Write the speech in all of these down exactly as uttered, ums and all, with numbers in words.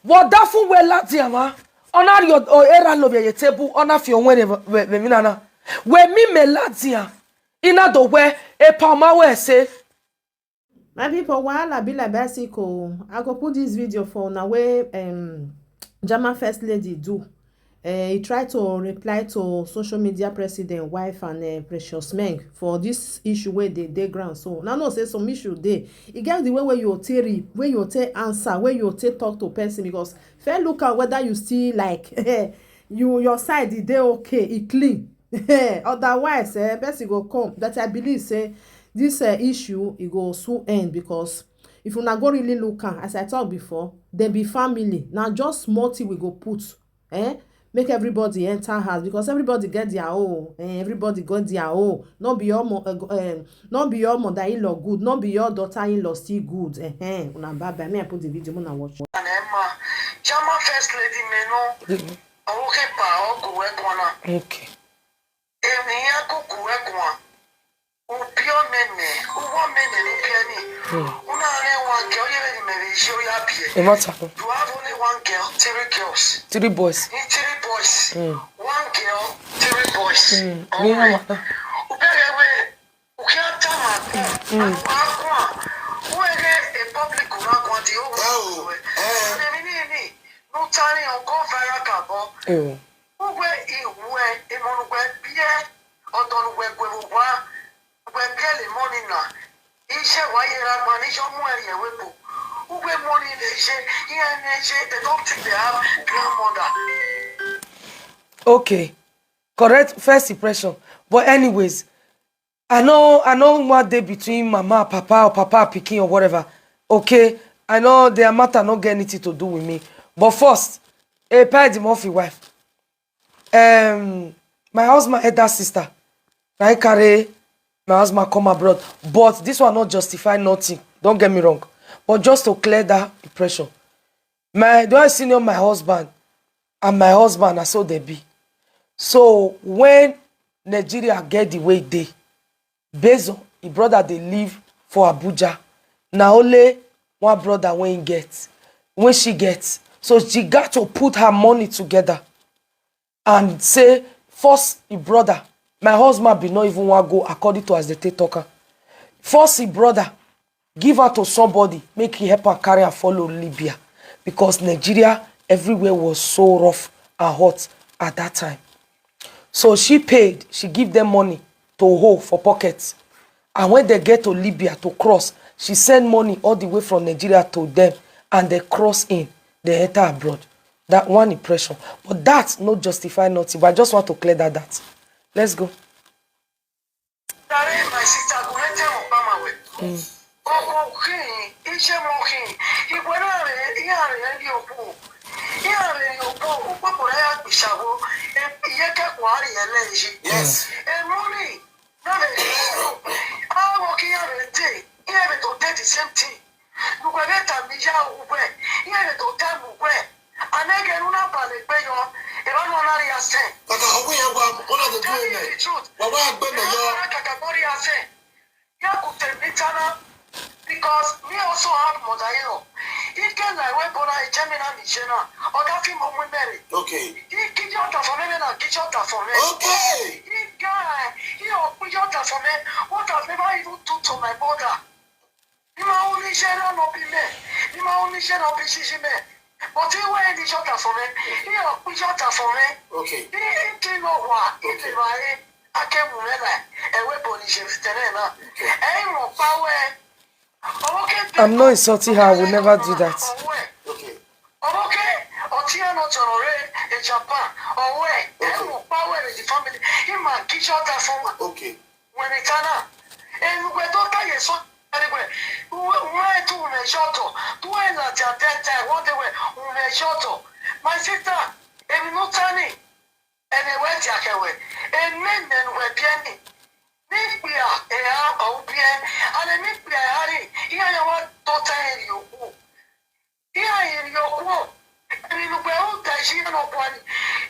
Vbe ọdafẹn wẹ ladian mwa, ọ na rhie erha lovbiẹ ye table, ọ na fi owẹn rre vbe, vbe, vbe emwi nana. Wẹ mimẹ ladian, I na do wẹ epa ọ ma wẹ ẹse. My people, wahala be like bicycle. I go put this video for una wey, um, German First Lady do. Eh, he tried to reply to social media president, wife, and, eh, Precious Meng for this issue wey dey dey ground. So, una know say some issue dey. E get the way wey you take re-, wey you take answer, wey you take talk to person, because first look am whether you still like, you, your side, e dey okay, e clean. Otherwise, eh, person go come. But I believe say this, eh, issue, e go soon end, because if una go really look am, as I talk before, dem be family. Na just small thing we go put, eh, make everybody enter house, because everybody get their own, eh, everybody get their own. No be your mo-, eh, go-, eh, no be your mother-in-law good, no be your daughter-in-law still good. Eh, eh, una bye bye. Me, I put the video, una watch. And Emma, German First Lady me no. Ọvbokhan epa ọ gu wẹ guan na. Okay. Emwi hia gu gu wẹ guan. Ubiọ mẹ nẹ, uwọ mẹ nẹ ne ubiẹ ni. Hmm. Una rẹn one girl, ọ yevbe ne imẹ vbe ye, ọ ya biẹ. Emata. You have only one girl, three girls. Three boys. Ni three boys. Hmm. One girl, three boys. Hmm. All right. Ubiẹ ghẹ wẹ, u khian tama, hmm, a wa guan. Wẹ ghe e public ra guan di o. Ẹ o, ẹ. Ọnẹ emwi ni ni, ne u ta ni, ọ go viral kabọ. Ẹ o. Uwẹ iwẹ, emọ ne uwẹ biẹ, ọdọ ne uwẹ gue vbe owa, uwẹ biẹ le emọ ni na. Iye wa ye ra gba ni, iye ọ mu ẹre ye ẹvbo ebo. Uwẹ emọ ni ne iye, iran ne iye, they don't think they have grandmother. Okay, correct first impression. But anyways, I no, I no wan dey between mama and papa or papa and pikin or whatever. Okay, I know their matter no get anything to do with me. But first, Epa Edimofin wife. Um, my husband elder sister, na he carry my husband come abroad. But this one no justify nothing. Don't get me wrong. But just to clear that impression. My, the one senior my husband and my husband, na so they be. So when Nigeria get the way they, based on his brother they live for Abuja, na only one brother when he get, when she get. So she got to put her money together and say, first his brother, my husband be not even wan go according to as they take talk am. First his brother, give her to somebody, make he help her carry her follow Libya, because Nigeria, everywhere was so rough and hot at that time. So she paid, she give them money to hold for pocket. And when they get to Libya to cross, she send money all the way from Nigeria to them, and they cross in, they enter abroad. That one impression. But that no justify nothing. But I just want to clear that, that. Let's go. Tare, my sister, gu mwẹ tama ọkpa ma wẹ. Mm. Ọkọ khin, iye mọ khin, iwẹ na rre, iran rre rrie okhuo. Iran rre rrie okhuo, ukpokpo na ya gbe ishawo, e, iye kẹkun a rhie ẹlẹ yi. Yes. Emọ ni, na vbe rrie okhuo. Avbe ọkọ iran vbe dee, iran vbe do dee the same thing. Ne uwẹ vbe tama iye uwẹ, iran vbe do tama uwẹ. A nẹ ẹghẹ ne u na balẹ egbe yọ, emwa ne ọ na rhie asẹ. Kaka ọ wẹ iran wa, ọ na vbe gbe mẹ. Wa wa gbe mẹ yọ. Kaka ne ọ rhie asẹ. Ya ku te mi ta na, because me also have mother-in-law. Ike na ẹvbo ebo na, e jẹ mẹ na mi ye na, ọ da fi mu mu imẹ rre. Okay. I kiji ọta fọ mẹ, mẹ na kiji ọta fọ mẹ. Okay. I ga, I ọkpiji ọta fọ mẹ, what has never even do to my mother. I ma ru ne iye na nọ bi mẹ, I ma ru ne iye na bi shishi mẹ. But I wẹ ne iye ọta fọ mẹ, I ọkpiji ọta fọ mẹ. Okay. I, I ke nọ wa, I levba re, a ke mu mwẹ la, ẹvbo ebo ne I ye vbe tẹrẹ na. Okay. Ẹ i mwẹ ọkpa wẹ, ọvbokhan I'm not insulting her, I will never do that. Okay. Ọvbokhan, ọtiẹn nọ tọn rre e Japan, ọ wẹ, ẹ i mwẹ ọkpa wẹ vbe the family, I ma kiji ọta fọ mẹ. Okay. Wẹ ne I ta na, enu wẹ do ta ye sọ, ẹre wẹ, wẹ, wẹ tu mwẹ ye ọtọ, tu wẹ ladian dẹdẹ, wẹ de wẹ, mwẹ ye ọtọ. My sister, emwi ne u ta ni, ẹmwẹ wẹ dia khẹ wẹ, emẹ mẹ ne uwẹ biẹ ni, ne ikpia ẹre ọ biẹ, and emẹ ikpia ẹre a rre, iran ya wa tota ẹre rrie okhuo. Iran i rrie okhuo, emwi ne uwẹ ru ta iye iran nọkhua ni,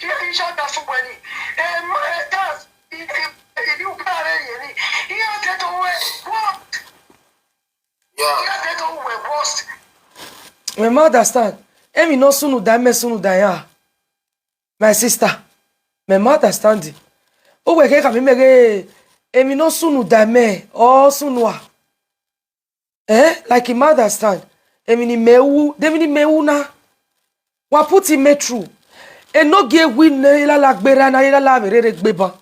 iran i shut down uwẹ ni, em, eh, that's, i, i, i, ne uwẹ rre rrie ni, iran te do wẹ worst. Yeah. Iran te do wẹ worst. Mẹ ma understand. Emwi ne ọ sunu da mẹ sunu da iran. My sister, mẹ ma understand. Uwẹ khe khama mẹ ghe emwi ne ọ sunu da mẹ, ọ sunu a. Eh, like, I ma understand. Emwi ne imẹ ru, de emwi ne imẹ ru na. Wa put imẹ through. Enogie wi ne I lala gberra na, I lala vbe rere gbe ban.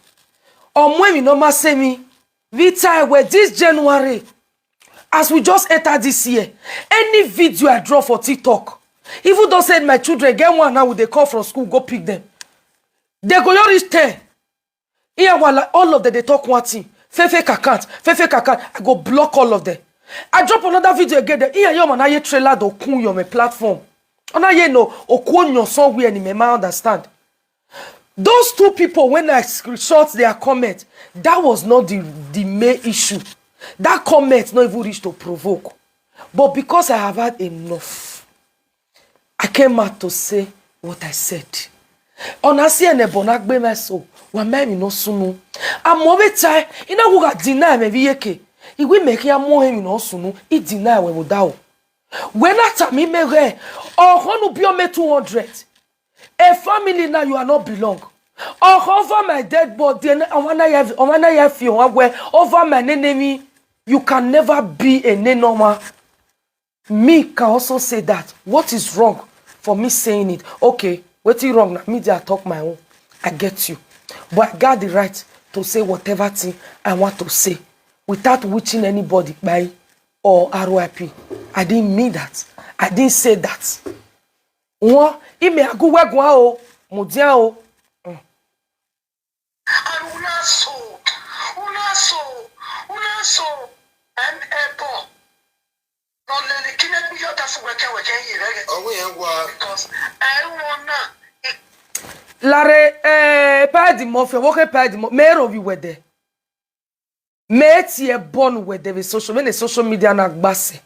Ọ mu emwi ne ọ ma sẹ emwi. Vbe I tae wẹ this January, as we just enter this year, any video I drop for TikTok, even though say my children get one now, we dey come from school, go pick them. They go just reach ten. Iran wa la, all of them dey talk one thing. Fake, fake account, fake, fake account. I go block all of them. I drop another video again. Then iran ye ọmọ na ye trailer do kun your my platform. Ọ na ye no, okuo yan somewhere ni mẹ ma understand. Those two people, when I screenshot their comment, that was not the, the main issue. That comment not even reach to provoke. But because I have had enough, I came out to say what I said. Ọ na si ẹnẹ ẹbọ na gbe mwẹ so, wa ma emwi ne ọ sunu. Amọ vbe tae, I na wu gha deny mwẹ vbe iyeke. I wẹ mẹ khian mu emwi ne ọ sunu, I deny wẹ vbe odaro. Wẹ na tama mẹ ghe, ọkhọ ne u biẹ mẹ two hundred. A family now you are not belong. Ọkhọ over my dead body, and ọmọ na ya, ọmọ na ya fi ọmọ wẹ over my nene mi. You can never be a nene ọmọ. Me can also say that. What is wrong for me saying it? Okay, wetin wrong na me dey talk my own. I get you. But I got the right to say whatever thing I want to say without wishing anybody kpai or R I P. I didn't mean that. I didn't say that. Wọ́n, ime agu wẹ guan o, mudian o. Mm. And una so, una so, una so, and ebo. No lele kine bi yo da fu wẹkẹ wẹkẹ yi rẹ. Ọwọ yẹn wa. Because I wanna. Lare, eh, Epa Edimọfi, wo ke Epa Edimọfi, me ro vi wẹdẹ. Me tie ẹbọ ne uwẹ dẹ vbe social, vbene social media na gba sẹ.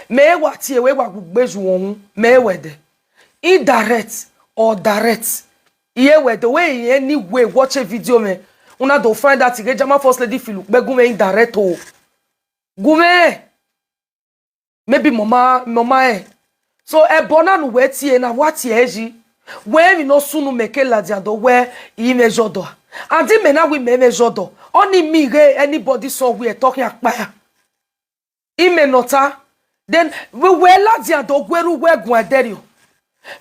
Me wa tie wẹ wa gu gbe ju wọn hu, me wẹ dẹ. Indirect or direct. Iye wẹ dẹ, wẹ in any way watch a video mẹ. Una do find out ghe Jama First Lady feel ukpẹ gu mwẹ indirect o. Gu mwẹ. Maybe mama, mama eh. So, ẹbọ na ne uwẹ tie na, wa tie ẹre yi. Wẹ emwi ne ọ sunu mẹ ke ladian do wẹ I mwẹ zọdọ. And imẹ na wẹ imẹ mwẹ zọdọ. Ọni mi ghe anybody sọ wẹ ẹtọ khian kpa ya. Imẹ nọ ta. Then, wẹ, wẹ ladian do guerhu wẹ guan ẹdẹrriọ.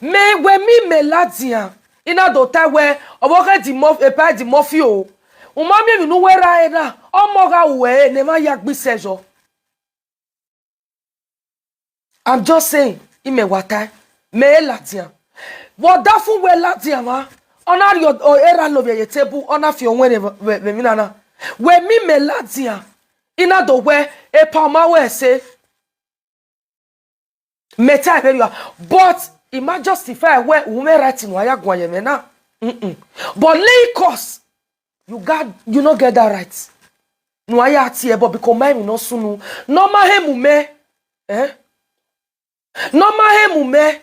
Mẹ, wẹ mi mẹ ladian. I na do ta wẹ, ọvbokhan Edimo-, Epa Edimọfi o. U ma miẹn emwi ne uwẹ ra ẹre na, ọmọ gha ru ẹre, ne emwa ya gbe isẹ yọ. I'm just saying, imẹ wa tae, mẹ i ladian. Vbe ọdafẹn wẹ ladian mwa, ọ na rhie ọ-, ọ-, erha lovbiẹ ye table, ọ na fi ọwẹn rre vbe, vbe, vbe emwi na na. Wẹ mi mẹ ladian, I na do wẹ Epa ọ ma ru ẹse. Mẹ tae vberriọ, but I ma justify wẹ u mwẹ right ne u ya guan ye mwẹ na. Mm-mm. But Lagos, you got, you no get that right. Ne u ya tie ẹbọ because ma emwi ne ọ sunu. Ne ọ ma hẹ mu mẹ. Eh? Ne ọ ma hẹ mu mẹ.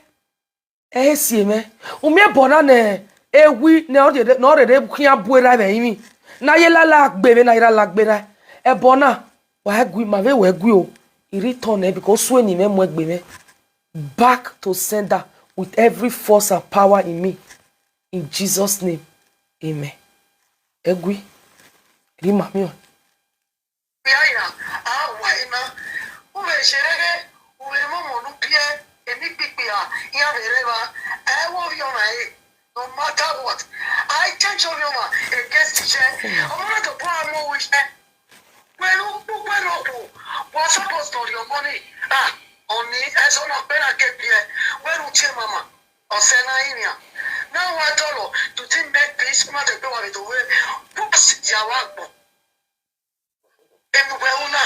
Ẹ he si mwẹ. U miẹn ẹbọ na ne ewi ne ọ rere, ne ọ rere khian bu erha vbe ẹrinmwi. Na ye lala gbe mwẹ, na ye lala gbe erha. Ẹbọ na, wa gui, ma vbe wẹ gui o. I return ẹ because suẹn ne imẹ mu egbe mwẹ. Back to sender with every force and power in me. In Jesus' name, amen. Ẹ gui, rhie ima miẹn. Yaya, a wa ima. U vbe zẹrẹ ghe, u vbe mwẹ ọmọ ne u biẹ, emwi kpikpia, iran vbe rre evba. Ẹ wo ovbi ọmwa ẹre, no matter what. I change ovbi ọmwa against iye. Ọmọ na tobọ a mu ohu iye. Wẹ ne u kpu, wẹ ne ọ kpu, wa suppose to rhie ọmọ ni. Ah, ọni, ẹzọ na gbe na ke biẹ. Wẹ ne u tie mama, ọ sẹ na rinmwian. Na wa dọlọ, do you think make peace, ma dẹ gbe wa vbe do wẹ, bus ya wa gbọn. Emu wẹ una,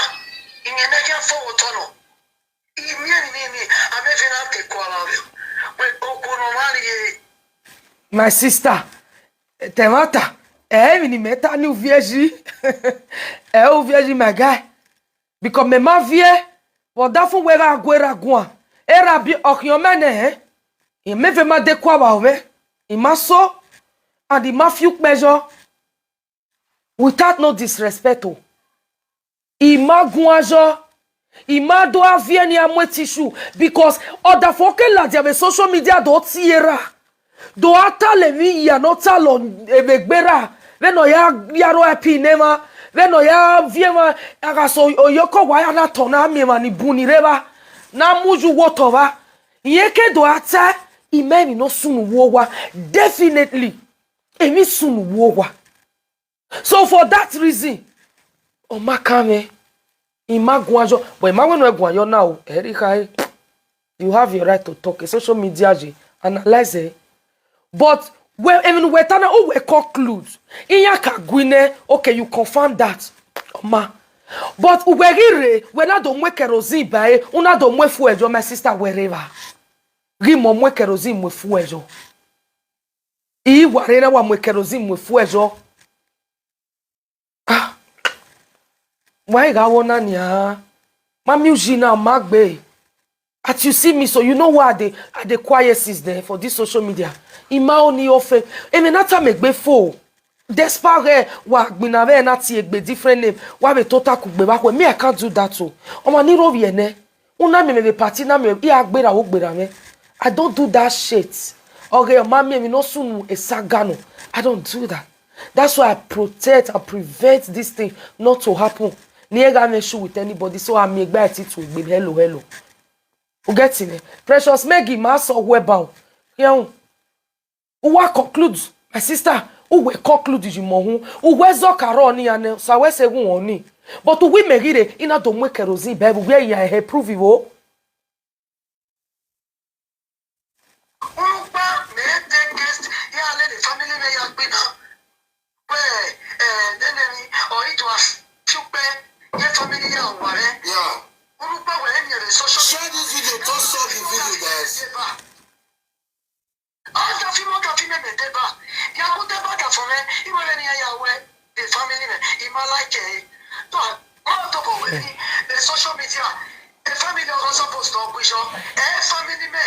I miẹn ne khian fo otọ nọ. I miẹn ni ni, a mẹ vbe na te kua vbe avbe. Wẹ okhuo ne ọ ma rrie. My sister, te ẹmwata, ẹ emwi ne imẹ ta ne uviẹ yi. Ẹ uviẹ yi, my guy. Because mẹ ma viẹ, vbe ọdafẹn wẹ gha gu erha guan. Erha bi ọkhiọn mẹ nẹ, ẹ. Imẹ vbe ma de kua vbe avbe. I ma so, and I ma fi ukpẹ yọ. Without no disrespect o. I ma guan yọ, I ma do a viẹ ne a mu tissue, because ọdafẹn ọ ke ladian vbe social media do tie erha, do a talọ emwi hia ne ọ talọ vbe egbe erha, vbene ọ ya ya aro ẹpi ne emwa, vbene ọ ya viẹ emwa, a gha sẹ oyeke owa ya na tọn na miẹn emwa ni bun ni rre evba, ne a mu uwu otọ vba. Irẹn ke do a tae, I ma emwi ne ọ sunu uwu owa, definitely, emwi sunu uwu owa. So for that reason, ọ ma kan mwẹ, I ma guan yọ, but I ma wẹ ne u guan yọ na o, ẹ i rhie khare. You have your right to talk. Social media ye, analyze it. But wẹ emwi ne uwẹ ta na, uwẹ conclude. Iran ka gu nẹ, okay, you confirm that. Ọ ma. But uwẹ ghi rre, wẹ na do mu kerosene ba ẹre, u na do mu fuel yọ, my sister, wẹ rre evba. Ghi mọ mu kerosene mu fuel yọ. I wa rre na wa mu kerosene mu fuel yọ. Ah, wa i gha wọ na nian. Ma miẹn uyi na, ma gbe. As you see me so, you know why I dey, I dey quiet since then for this social media. I ma oni ofe. Emwi na tama egbe fo. Despite wa gbinna vbe na tie egbe different name, wa vbe tota kugbe vbe akhuẹ. Me, I can't do that o. Ọmwa ni rhovbiẹ nẹ. U na miẹn mẹ vbe party na, miẹn i a gberra, wo gberra mwẹ. I don't do that shit. Ọghe ọ ma miẹn emwi ne ọ sunu esaga nọ. I don't do that. That's why I protect and prevent this thing not to happen. Ne I gha mwẹ issue with anybody, so a miẹn egbe a ti tu egbe hello, hello. U get me? Precious Maggie, ma sọ wẹ ba o. Khian u. U wa conclude, my sister, uwẹ conclude yi mọ hun. Uwẹ zọ ka rrọọ ne iran nẹ, sa wẹ sẹ ghun ọnii. But uwu imẹ ghi rre, I na do mu kerosene ba ẹre, uwẹ iran ehe prove vbo. Unu gba mẹ te guest ya lele family mwẹ ya gbe na. Wẹ, eh, nene ni, ọ i do a fi ukpẹ ye family ya wa rẹ. Yeah. Unu gba wẹ ẹ miẹn vbe social media. Share this video, don't share the video, guys. Ọdafẹn, ọdafẹn mẹ mẹ deba. Ya ku deba ọdafẹn mwẹ, I wẹ vbene iran ya wẹ, e family mwẹ, I ma like ẹre. Tọ, ọ tobọ wẹ ni, e social media, e family ọghe ọ suppose ne ọ gui yọ. E family mwẹ,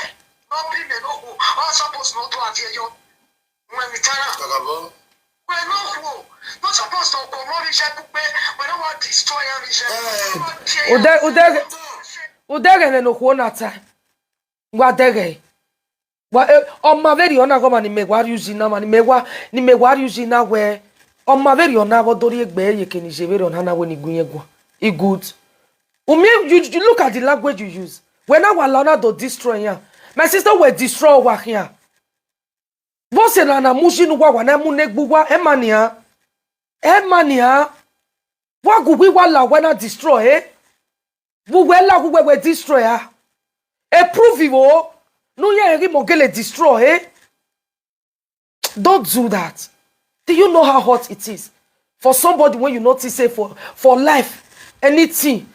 ne ọ bi mẹ ne okhuo, ọ suppose ne ọ do a viẹ yọ. Wẹ mi tara. Kakabọ. Wẹ ne okhuo, ne ọ suppose ne ọ kpọ ọmọ vbe iye kugbe, wẹ ne wa destroy iran vbe iye. Eh. Wa tie iran. Ude, ude, ude ghẹ vbene okhuo na ta. Wa dẹghẹ. Wa, eh, ọ ma vberriọ na, ọmwa ni mẹ wa rhie uyi na, ọmwa ni mẹ wa, ni mẹ wa rhie uyi na wẹ, ọ ma vberriọ na vbe ọ do rhie egbe ye eke ne I ye vberriọ na, na wẹ ne I gu irẹn guan. E good. U miẹn, you, you look at the language you use. Wẹ na wa la na do destroy iran. My sister, wẹ destroy owa khian. Vbọzẹ na na mu uyi ne uwa, wa na mu ne egbe uwa, ẹ ma nian. Ẹ ma nian. Wa gu uwu, wa la wẹ na destroy, eh? Vbe uwẹ la, vbe uwẹ wẹ destroy a? E prove vbo ne u ya rẹn ghi mọ gele destroy, eh? Don't do that. Do you know how hot it is for somebody when you notice say for, for life, anything,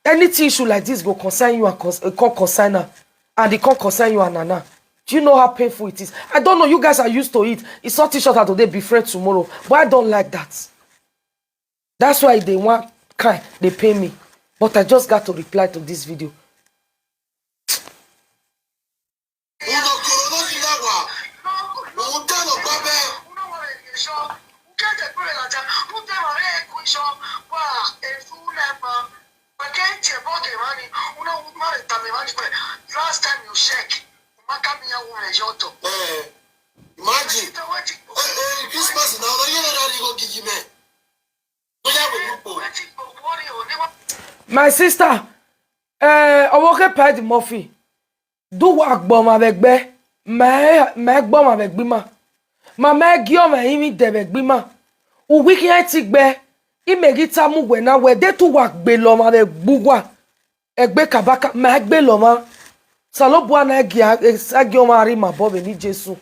anything issue like this go concern you and cons-, eh, come concern am, and it come concern you and Nana? Do you know how painful it is? I don't know. You guys are used to it. It's not short today, be friend tomorrow. But I don't like that. That's why they want kind, they pay me. But I just got to reply to this video. Last time you check, Eh, imagine. Eh, eh, Christmas now, no, you know that you go give me. My sister, eh, ọvbokhan Eddie Murphy, do wa gbe ọmwa vbe ẹgbẹ, ma, ma gbe ọmwa vbe ẹgbẹ ima, ma, ma gie ọmwa rinmwian vbe ẹgbẹ ima. Uwu khian ti gbe, imẹ ghi tama uwẹ na wẹ, de te uwa gbele ọmwa vbe ẹgbẹ uwa, egbe kabaka, ma gbele ọmwa. Osanobua na gie, sa gie ọmwa rre ima obọ vbe eni Jesu.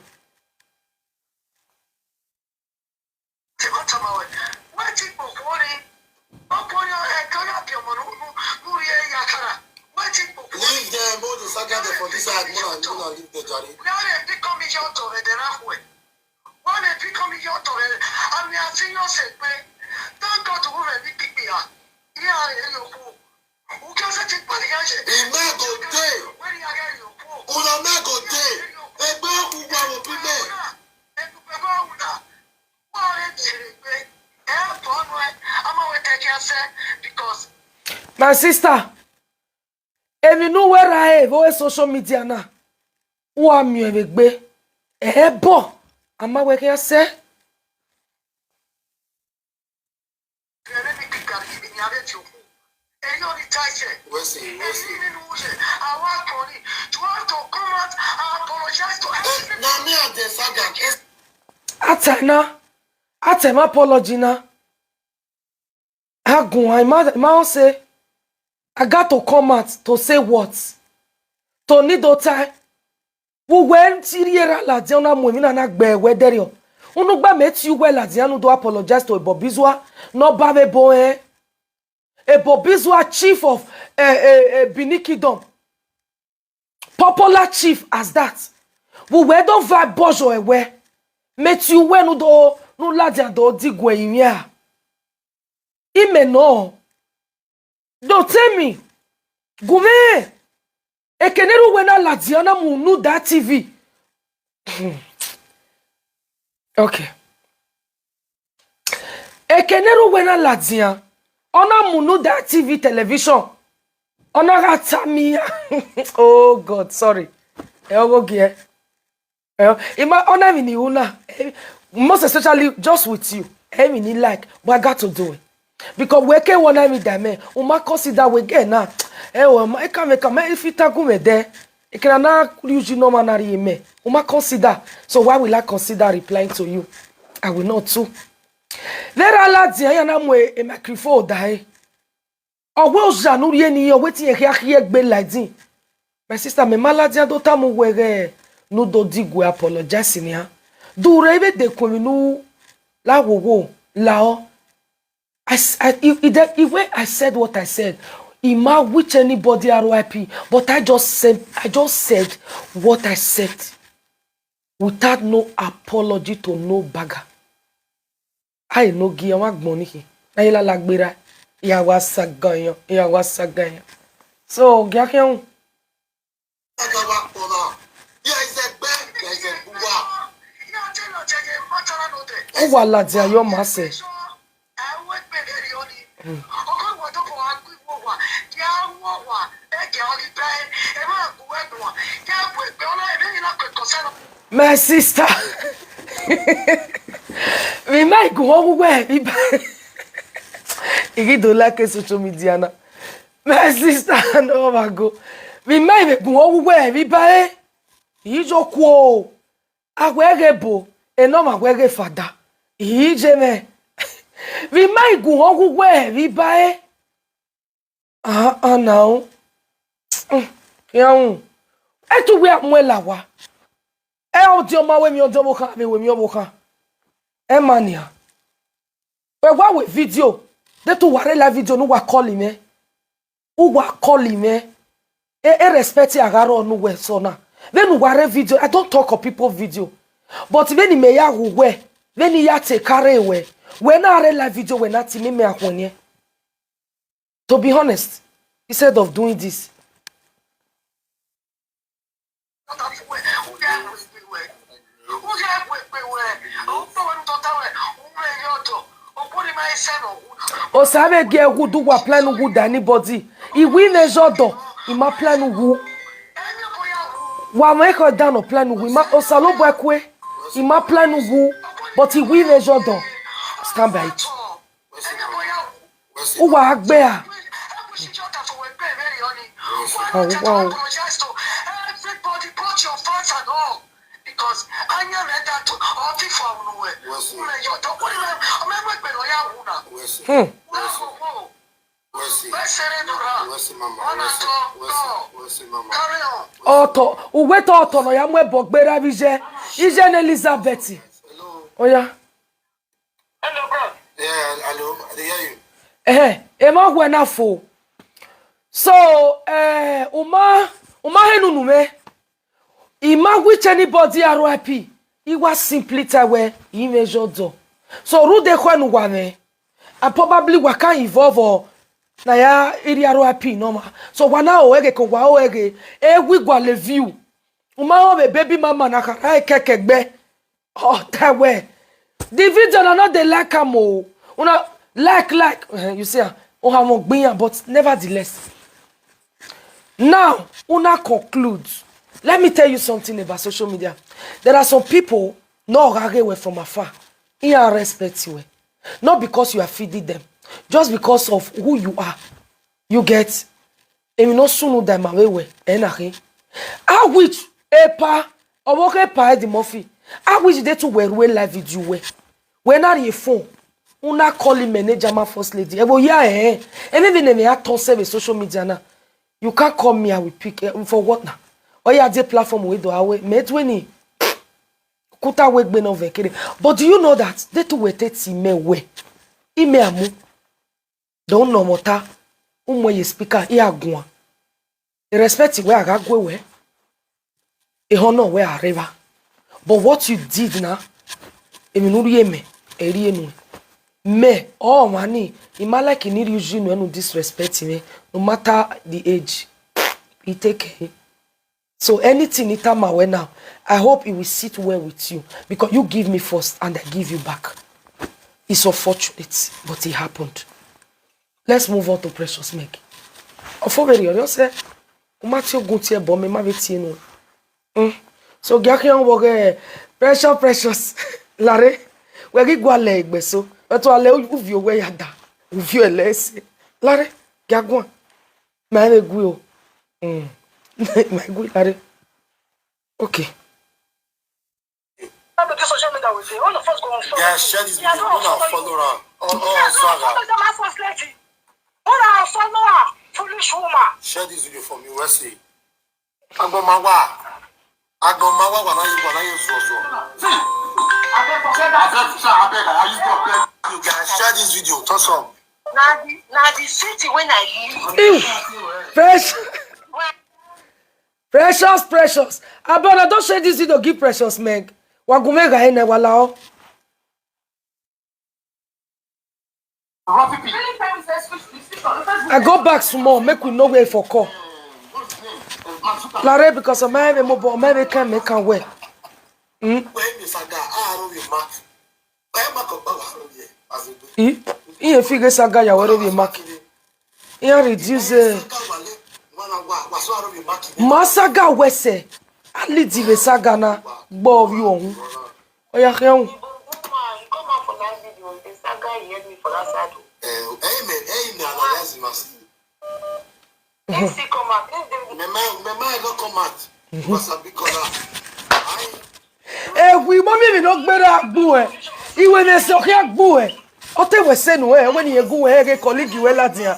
Leave them, all the saga dem for this side, more than, more than leave the jare. Imẹ go dey. Una mẹ go dey. Egbe uwa wo bi mẹ. My sister, Emwi ne uwẹ ra ẹre vbe social media na, u gha miẹn vbe egbe, ẹbọ, a ma wẹ khian sẹ. Wẹ see, wẹ see. Na me and the saga. A ta na, a ta ma apology na. A guan, I ma, I ma say, I got to come out to say what? To need to tie. Vbe uwẹ ti rhie ra ladian na mu emwi na na gbe wẹ dẹrriọ. Unu gba mẹ tie uwẹ ladian ne u do apologize to Ebobizua ne ọ ba vbe ebo ẹn. Ebobizua, chief of, eh, eh, eh, Benin Kingdom. Popular chief as that. Vbe uwẹ do va bọzọ ẹwẹ. Mẹ tie uwẹ ne u do, ne u ladian do diguẹ ivbian. Imẹ nọ. Do tell me. Gu mwẹ. Eke ne erha uwẹ na ladian na mu Nuda T V. Okay. Eke ne erha uwẹ na ladian, ọ na mu Nuda T V television. Ọ na gha tama iran. Oh God, sorry. Ẹ ọghe ogie. Eh, ima, ọ na emwi ne I ru na, eh, most especially just with you, emwi ne I like, but I got to do it. Because wẹ ke wẹ ọ na emwi da mẹ, u ma consider wẹ gẹ na, eh, ọ ma, eka mẹ, eka mẹ, ifi ta gu mwẹ dẹ, eke na na rhie uyi ne ọmwa na rhie mẹ, u ma consider. So why will I consider replying to you? I will not too. Vbe erha ladian, iran na mu e, e microphone da ẹre. Ọ wẹ oja ne u rhie ni, ọ wẹ te irẹn khian khiẹ egbe la ẹdin. My sister, mẹ ma ladian do tama uwẹ ghẹ ne u do diguẹ apologize nian. Do rre vbe dekun emwi ne u la wowo, la ọ. I, s- I, I, I, de- I, when I said what I said, I ma wish anybody R I P, but I just said, I just said what I said without no apology to no bagger. A i nogie ọmwa agbọn ni khin, a i lala gberra, I ya wa sagan yan, I ya wa sagan yan. So, gia khian ru. U wa ladian yọ ma sẹ. My sister, vbe ima i gu họn uwu uwẹ vbe iba. I ghi do like social media na. My sister, no ma go. Vbe ima i vbe gu họn uwu uwẹ vbe iba, eh? I yo kuo. A wẹ ghe ebo, enọ ma wẹ ghe fada. I ye mwẹ. Vbe ima i gu họn uwu uwẹ vbe iba, eh? Ah, ah, now. Mm, khian ru. Etu wẹ a muẹn la owa. Ẹ ọdiọn ma wẹ emwi ọdiọn ọvbokhan, vbe wẹ emwi ọvbokhan. Ẹ ma nian. Wẹ wa wẹ video. De te uwa rre live video ne uwa call mwẹ. Uwa call mwẹ. E, e respect a gha rrọọ ne uwẹ sọ na. Vbene uwa rre video, I don't talk of people video. But vbene imẹ ya gu uwẹ, vbene I ya te ka rre wẹ, wẹ na rre live video, wẹ na tie imẹ akhuẹnniẹn. To be honest, instead of doing this. Osa vbe gie uwu do wa plan uwu da anybody. I wi mwẹ zọdọ, I ma plan uwu. Wa mwẹ ekhọe dan nọ plan uwu, I ma, Osanobua kue, I ma plan uwu, but I wi mwẹ zọdọ. Stand by it. Uwa gbe a. Wow, wow. Hmm. Ọtọ, uwẹ te ọtọ nọ ya mu ẹbọ gberra vbe iye, iye ne Elizabeth. Oya. Hello, bro. Yeah, hello. I dey hear you. Eh, emwa wẹ na fo. So, eh, u ma, u ma he nunu mwẹ. I ma wish anybody R I P. I wa simply tell wẹ, I mwẹ zọdọ. So, rhunmwuda ekhọe ne uwa mwẹ, and probably wa can involve ọ na ya rhie R I P nọ ma. So, wa na ho ẹghẹ ke wa ho ẹghẹ, e wi gualọ view. U ma ho vbe baby mama na khara kẹkẹ gbe. Oh, that way. The video na not dey like am o. Una like, like. Eh, you see, ah, oh, I won't be here, but nevertheless. Now, una conclude. Let me tell you something about social media. There are some people, no gha ghe wẹ from afar, iran respect wẹ. Not because you are feeding them, just because of who you are. You get? Emwi ne ọ sunu da ima vbe wẹ, ẹ na khin. I wish epa, ọvbokhan epa Eddie Murphy, I wish they too were real live video wẹ. Wẹ na rhie phone, una call manager ma first lady. Ẹvbo ya ẹnrẹn, ẹmwẹ vbene ẹmwẹ a tọn sẹ vbe social media na. You can't call me, I will pick. Eh, for what na? Ọ ya die platform we do awe. Mẹ tuẹ ni. Kuta we gbe nọ vẹ kere. But do you know that they too were te ti mẹ wẹ? Imẹ amu. Dọ nọ mọta, u mu ye speaker, I a guan. I respect wẹ a gha gue wẹ. Ehọ nọ wẹ a rre evba. But what you did na, emwi ne u rhie mẹ, ẹ rhie nuẹn. Mẹ, ọmwa ni, I ma like ne I rhie uyi nuẹn ne u disrespect mwẹ, no matter the age. I take it. So anything I tama wẹ now, I hope it will sit well with you because you give me first and I give you back. It's unfortunate, but it happened. Let's move on to Precious Meg. Ọfọ vbe rriọ, ọ sẹ, u ma tie ogun tie ẹbọ, mẹ ma vbe tie nuẹn. Mm. So, gia khian vbọ ghe Precious, Precious. Lare, wẹ ghi gua lẹ egbe so. Wẹ tua lẹ uvio wẹ ya da. Uvio ẹlẹ ẹse. Lare, gia guan. Ma vbe gue o. Mm. Ma gue lare. Okay. All of this social media we dey, all of us go unfollow. Yeah, share this video. Una follow am. All, all Zaga. Una follow am, foolish woman. Share this video for me. Let's see. Agbọn ma wa. Agbọn ma wa, wa na ye, wa na ye zuọzuọ. See, abeg, abeg, sir, abeg, I use God beg you guys. Share this video. Thumbs up. Na the, na the city when I live. Ew. Fresh. Precious, Precious. Abeg, una don share this video give Precious Meg. Wa gu mwẹ gha ẹre nẹ, wa la ọ. I go back small, make we know where for call. Lare, because ọ ma vbe mobile, ọ ma vbe kan make am well. Hmm? I, iye fi ghe saga ya wẹ rre ovbi Mark. Iran reduce, eh, ma saga wẹ sẹ, a lead vbe saga na gbe ovbi ọhun. Ọ ya khian ru. Mẹ ma, mẹ ma, I don come out. Wasabi Kola. Ewu, imọ miẹn emwi ne ọ gberra gbuẹ, iwẹ ne ẹse ọ khian gbuẹ. Ọ te wẹ sẹ nuẹn, wẹ ne irẹn gu wẹ ghe colleague wẹ ladian.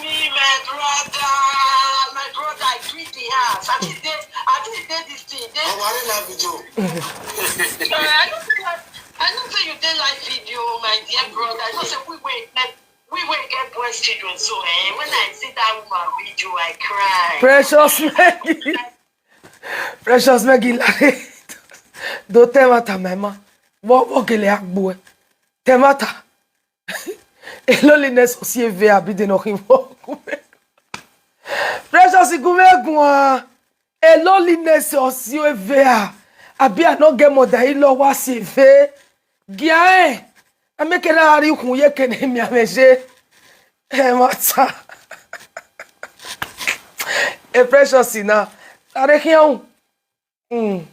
Me, my brother, my brother, I do the house. I think they, I think they this thing. They, I want to live with you. I don't think I, I don't think you dey live video, my dear brother. I just say we wait. We wey get boys children so, eh, when I see that woman video, I cry. Precious Maggie. Precious Maggie, like, don't tell matter, my man. What, what gele agbo? Tell matter. A loneliness or see a vea be the nothing. Precious Igumeguan. A loneliness or see a vea. Abi I no get mother in law was a vea. Giae, a make na hari khun ye kene mi ame je. E mata. E Precious na. Are khian. Mm.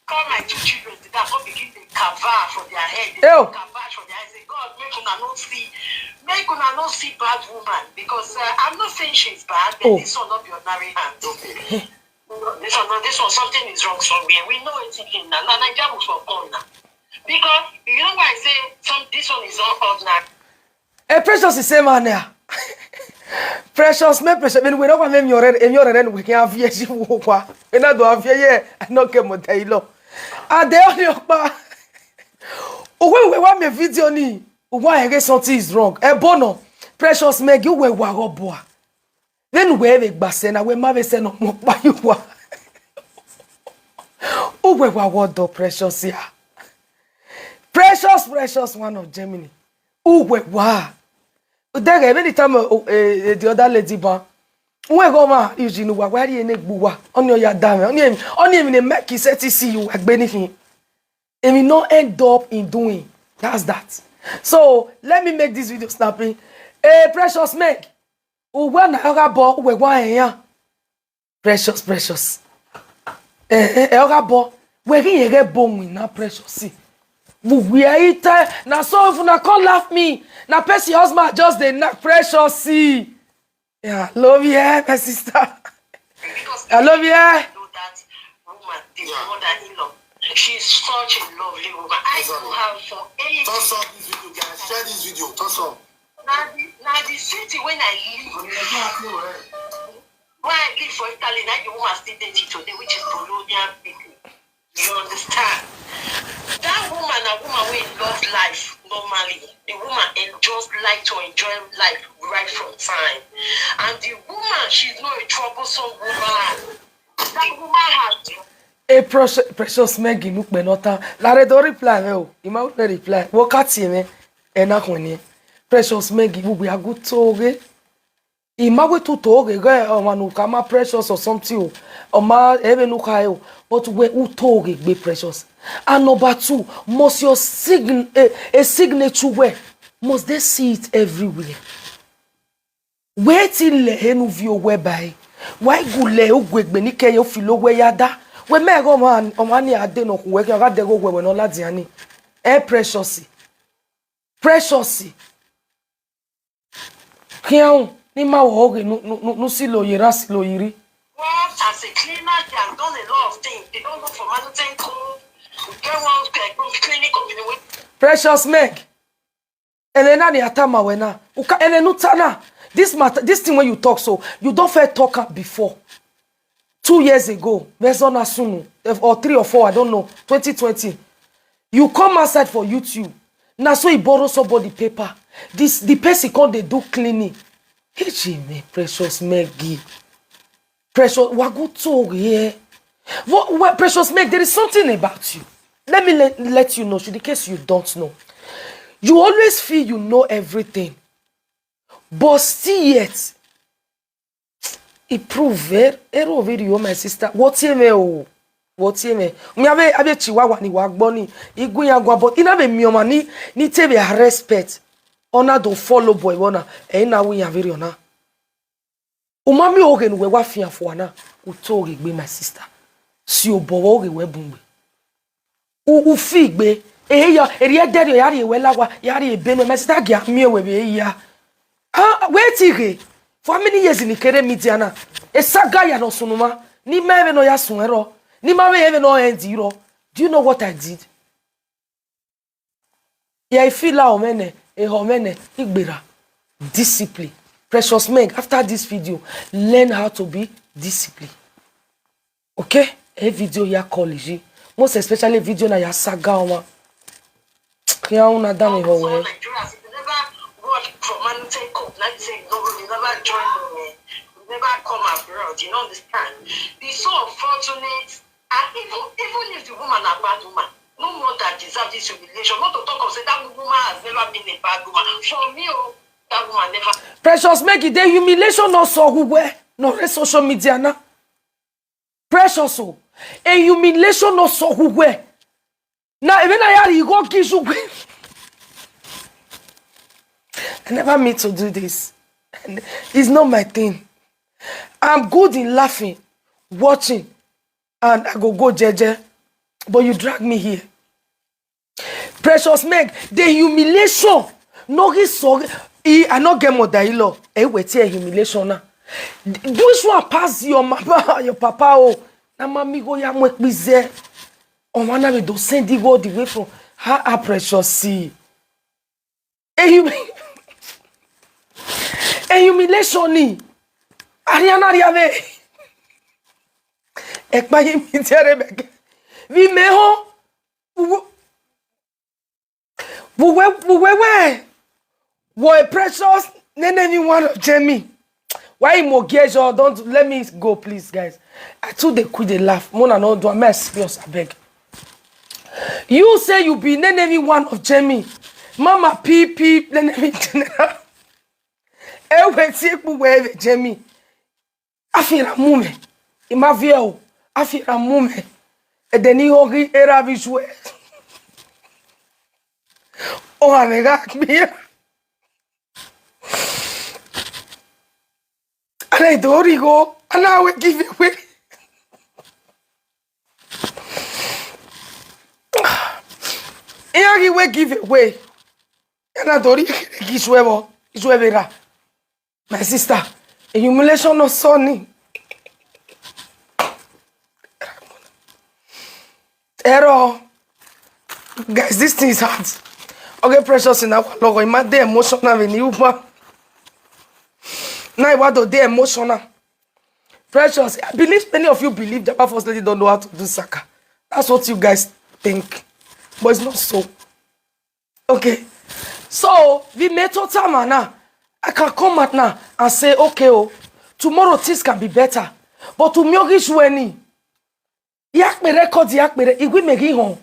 Call my two children to that, come begin to cover for their head. They Ew. Cover for their head. Say, God, make una no see, make una no see bad woman. Because, uh, I'm not saying she's bad, but Oh. This one not be ordinary hand. Okay. This one, no, this one, something is wrong somewhere. We know it again now. Now, Naija must for come now. Because you know why I say some, this one is not ordinary. E Precious is same man there. Precious, me Precious, when we don't want me, you're, and you're, and we can have yes, you walk. And I don't have here, I don't care what they love. And they only, uwe, uwe wa me video ni, uwa ege something is wrong. E bono, Precious Maggie, uwe wa go boa. Vbene uwẹ vbe gba sẹ na, wẹ ma vbe sẹ ne ọ mu ọkpa ye uwa. Uwẹ wa wọ ọdọ Precious ya. Precious, Precious, one of Germany. Uwẹ wa. Dẹghẹ vbene I tama, eh, eh, the other lady ban. Uwẹ ghe ọmwa iji ne uwa wa rhie ne egbe uwa. Ọni ọ ya da mwẹ. Ọni emwi, ọni emwi ne Mike set see you egbe ni khin. Emwi no end up in doing. That's that. So, let me make this video snappy. Eh, Precious Meg. Uwẹ na ọ gha bọ, uwẹ wa rẹn iran. Precious, Precious. Eh, eh, eh, ọ gha bọ. Wẹ ghi yẹn ghẹ bo winna, Precious. Vbe uwẹ i ta, na so if una come laugh me, na person husband just dey knack, Precious. Yeah, love you, eh, my sister. I love you, eh. Know that woman, the mother-in-law. She's such a lovely woman. I know her for ages. Thumbs up this video, guys. Share this video. Thumbs up. Now the, now the city when I live, where I live for Italy, now the woman still dating today, which is Bologna people. You understand? That woman, a woman wey love life normally. The woman en-, just like to enjoy life right from time. And the woman, she's not a troublesome woman. That woman has A Precious, Precious Maggie nu kpẹ nọ ta. Lare do reply mwẹ o. I ma wẹ reply. Wo ka tie mwẹ. Ẹ na khuẹn nian. Precious Maggie, vbe uwẹ a gu to ghe. I ma wẹ tutu oghe ghẹ ọmwa ne u khama Precious or something o, ọ ma ẹmwẹ ne u khare o, but wẹ u to oghe gbe Precious. And number two, must your sign a, a signature wẹ, must they see it everywhere? Wẹ ti lẹ ehe ne u viọ owẹ ba ẹre, wa i gu lẹ uguegbe ni kẹyẹ u filo owẹ ya da. Wẹ mẹ ghe ọmwa, ọmwa ni a de ne ọ khu wẹ khian, ọ gha dẹghe owẹ wẹ ne ọ ladian ni. Ẹ Precious, Precious. Khian ru, ne ima ho oghe ne u, ne u, ne u, ne u silo ye erha, silo ye irhi. Work as a cleaner, they have done a lot of things. They don't work for Manutech Co. We get one, uh, clinic company wey Precious Meg, ẹmwẹ na ni a tama wẹ na. U ka, ẹmwẹ ne u ta na. This matter, this thing wey you talk so, you don first talk am before. Two years ago, vbe ẹzọ na sunu, eh, or three or four, I don't know, twenty twenty. You come outside for YouTube. Na so he borrow somebody paper. This, the person come dey do cleaning. Hey, Jimmy, Precious Maggie. Precious, wa gu to here. What, what, Precious Meg, there is something about you. Let me let, let you know, should in case you don't know. You always feel you know everything. But still yet, I prove vbe, erha ovbi rriọ, my sister. Wẹ tie mwẹ o. Wẹ tie mwẹ. Miẹn avbe, avbe Chihuahua ni wa gbọ ni, I gu iran guan, but I na vbe miẹn ọmwa ni, ni te vbe a respect. Ọ na do follow boy vbọ na, ẹ i na wẹ iran vberriọ na. U ma miẹn oghe ne uwẹ wa fian fua na, u to oghe gbe, my sister. Si obọ vbe oghe wẹ bun gbe. U, u fi gbe, ehe ya, erriẹ ẹdẹrriọ ya rrie wẹ la owa, ya rrie ebe nuẹn, my sister, gie a miẹn wẹ vbe ya. Ah, wẹ ti ghe, for how many years ni kere media na? Esaga ya nọ sunu mwa, ne ima vbene ọ ya suẹn rrọọ, ne ima vbe vbene ọ end rrọọ. Do you know what I did? Yeah, I feel like omene, eh, omene, igberra. Discipline. Precious Meg, after this video, learn how to be disciplined. Okay? A video ya call you. Most especially video na ya saga ọmwa. Khian una da mwẹ ehọ wẹ. Nigerians, if you never work for Manutech Co, like say, no, you never join them, eh? You never come abroad, you don't understand. It's so unfortunate. And even, even if the woman a bad woman, no mother deserve this humiliation. Not to talk of say that woman has never been a bad woman. For me, oh, that woman never Precious Meg, the humiliation no so who were, no re social media na. Precious o, a humiliation no so who were. Na, even I had go kiss you. I never meant to do this. And it's not my thing. I'm good in laughing, watching, and I go go jeje. But you drag me here. Precious Meg, the humiliation. No, he so he, I not get mother in law. Eh, wait here, humiliation na. Which one pass your mama, your papa? Oh, na mami go ya mo ekpize. Ọmwa na vbe do send you all the way from her, her Precious. See. A humi-, a humiliation ni. Ariana riave. Ekpa ye mi tiare bege. Vi me ho. Uwe, uwe, uwe, we. Wo a Precious, nene ni one of Jamie. Why you mo gejo? Don't let me go, please, guys. I too dey quick dey laugh. Mona no do am serious, abeg. You say you be nene ni one of Jamie. Mama P P, nene ni general. Ewe ti ekpu we ewe Jamie. Afiẹn ra mu mwẹ, I ma viẹ o, afiẹn ra mu mwẹ, ẹdẹ ne I ho ghi erha vbe iye uẹ. Ọ gha mwẹ gha gbe iran. Ẹre do rhie igho, a na wẹ give away. Iran ghi wẹ give away. Iran na do rhie ghi suẹ vbọ, ghi suẹ vbe ra. My sister, humiliation nọ sọ ni. Ẹrọ, guys, this thing is hard. Okay, Precious na wa lọghọ, I ma dey emotional vbe ni uwa. Na I wa do dey emotional. Precious, I believe many of you believe that First Lady don't know how to do saka. That's what you guys think. But it's not so. Okay. So, vbe imẹ tota ma na, I can come out now and say, okay, oh, tomorrow things can be better. But to me, oghi sure ni. Ya kpere record, ya kpere, igui mẹ ghi họn.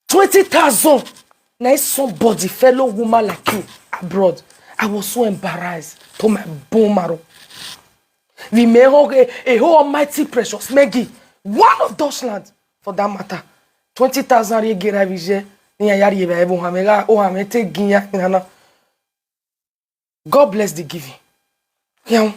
Twenty thousand. Now, if somebody, fellow woman like you abroad, I was so embarrassed to my bone marrow. Vbe imẹ họn ghe, a whole almighty Precious Maggie, one of Dutchland, for that matter. Twenty thousand rhie gera vbe iye, ne iran ya rhie vbe ẹvbo ohan mwẹ gha, ohan mwẹ te gi iran na na. God bless the giving. Yeah.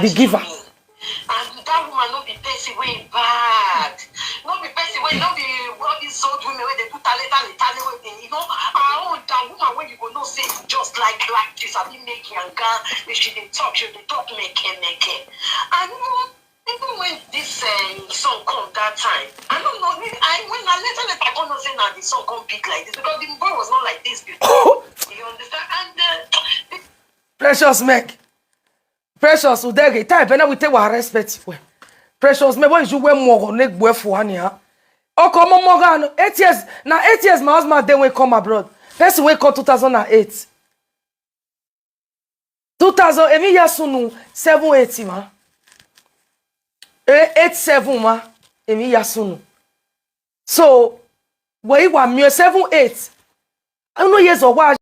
The giver. And that woman no be person wey bad. No be person wey, no be all these old women wey dey do tale, tale, tale wey dey, you know, our own, that woman wey you go know say just like, like this, abi make yanga, if she dey talk, she dey talk meke, meke. And you know, even when this, uh, song come that time, I don't know, I, when I later, later, I come know say na the song come big like this, because the boy was not like this before. You understand? And, uh, the Precious Meg. Precious, udeghe, time, bene we take our respect well. Precious, me boy, you were more on egbu fua nia. Oko momo gha no, eight years, na eight years my husband dey when he come abroad. Person wey come two thousand and eight. Two thousand, emwi ya sunu, seven, eight ma. Eh, eight, seven ma, emwi ya sunu. So, wẹ i wa miẹn seven, eight. Unu ye zọ wa